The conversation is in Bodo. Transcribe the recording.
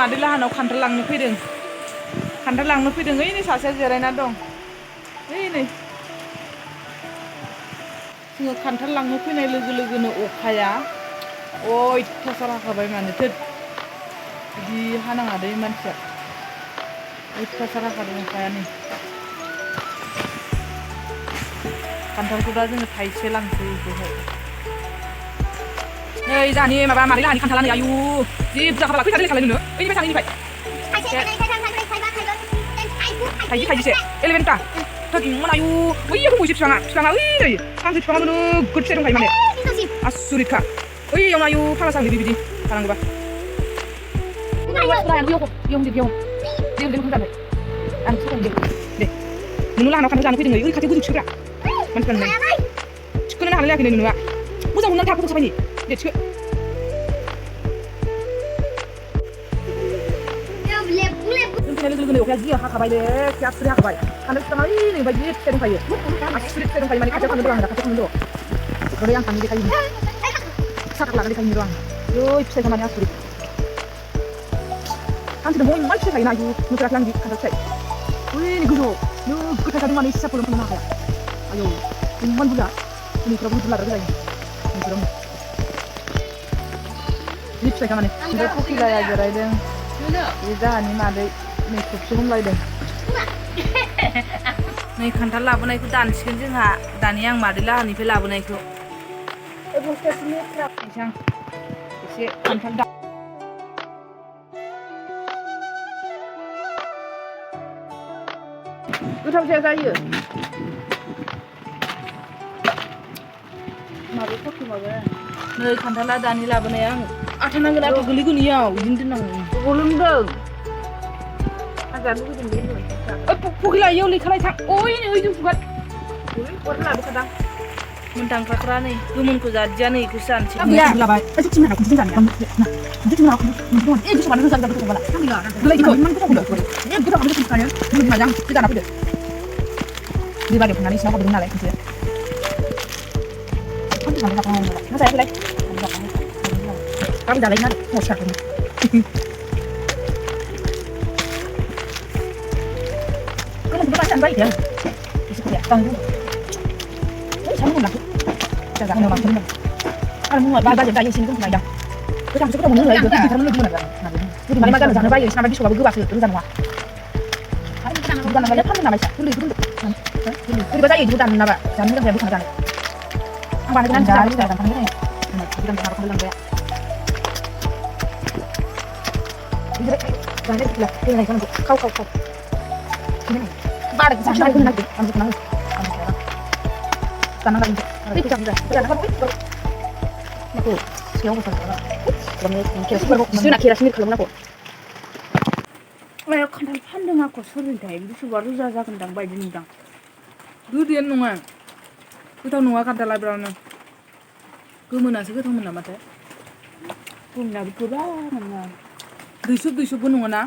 मादै लाहानाव खान्थाल लांनो फैदों ओइ नै सासेया जिरायना दं ओइ नै जोङो खान्थाल लांनो फैनाय लोगो लोगोनो अखाया अयथासार हाखाबाय मानोथो बिदि हानाङा दै मानसिया अयथासार हाखादों अखाया नै खान्थालखौ दा जोङो थाइसे लांसै बेखौहाय नै जाहानि माबा मादै लाहानि खान्थाला नै आयु जि बुरजा खाबाय खैथा देलाय खालाय नुनो ओइनिफ्राय थाङो थाइजिसे 11टा थोदमोन आयु बैयाव दंबावोसो बिफाङा ओइ नै फांसे बिफाङावनो नोगोद फिथाइ दंखायो माने आसुरितखा ओइयावनो आयु फांगासां बिदि थानांगौबा दे नुनु लाहानाव खान्थाल जानो फैदों ओइ खाथियाव गोजौ थिखोग्रा मानसिफ्रा नै थिखोनोनो हालाय लायाखै नुनुआ मोजां मोननानै थाबो थाबाय दे थिखो जों फैनाय लोगो लोगोनो अखाया जि हाखाबाय दे आसुरि हाखाबाय खान्थाल बिफाङा ओइ नै बायदि फिथाइ दंखायो आसुरि फिथाइ दंखायो माने खाथियाव थांनो र' आं खाथियाव थांनो र' ओरै आं थांनो देखायो साथा लानानै देखायनो र' आं ओइ फिथाइखौ माने आसुरि हांसोजों बयमान फिथाइ थायोना आयु नुफेराखै आं बिदि खान्थाल फिथाइ ओइ नै गोजौआव नोगोद थाइखादों माने सिसाफोरजों थांनो हाखाया आयौ बयमान बुरजा जोंनिफ्रावबो बुरजा जायो नोंसोरावनो जि फिथाइखा माने ओमफ्राय ककिलाया जिरायदों बे जाहानि मादै नै थबसे हमलायदों नै खान्थाल लाबोनायखौ दानसिगोन जोंहा दानि आं मादै लाहानिफ्राय लाबोनायखौ एसे खान्थाल गोथावसो जायो नै खान्थाला दानि लाबोनाया आं आथा नांगोन आथा गोलैगोन इयाव बिदिनो दोननांगौ गलोंदों फकिला इयाव लैखालाय थां ओइ नै ओइजों फुगार गरखौ लाबोखादां मोनदांखाग्रा नै गोमोनखौ जादिया नै इखौसो जानोसै लाबाय बेबादि फुनानै सिनाव हाबदों नालाय खनसे गाबोन जालायगोन आरो फुङाव सिखारगोन गोमोनखौबो मानो जानो बायोथाय आं एसे खोथाया गांगौ सानो मोनलाखै जाजानो माखौ आरो मुङा बाजाराव जायो एसे गोमोन नायदां गोथांसो गोथाव मोनो होनलाय गोथांसो गोथाव मोनो गोदै माने मा जानो बायो इसिना बिसौआबो गोबासो रोजा नङा बुरजा नांबाय फाननो नामायसा गोरलैखौ बोरैबा जायो इदिखौ दानो नाबा जानो मोजां जाया बोखांना जानो आं बानायगोन आं जानो दानखानाय जायो गोदान दानखानाय लांबाय बिदिनो जानो बिला होनाय खानांगौ खाव बारा जानो होनो नागिरदों आं बोखांना हो जाना लायनोसै दै फैसा बुरजा माखौ सिगाङाव बोखांना केरासिन खालामनांगौ मायाव खान्थाल फानदों आंखौ सोरनिथाय बिसौबा रोजा जागोनदां बायदि नुदां गोदैयानो नङा गोथाव नङा खान्थाला बिरादनो गोमोनासो गोथावमोन नामाथाय गोमोनाबो गोबां नङा दैसुब दैसुबबो नङाना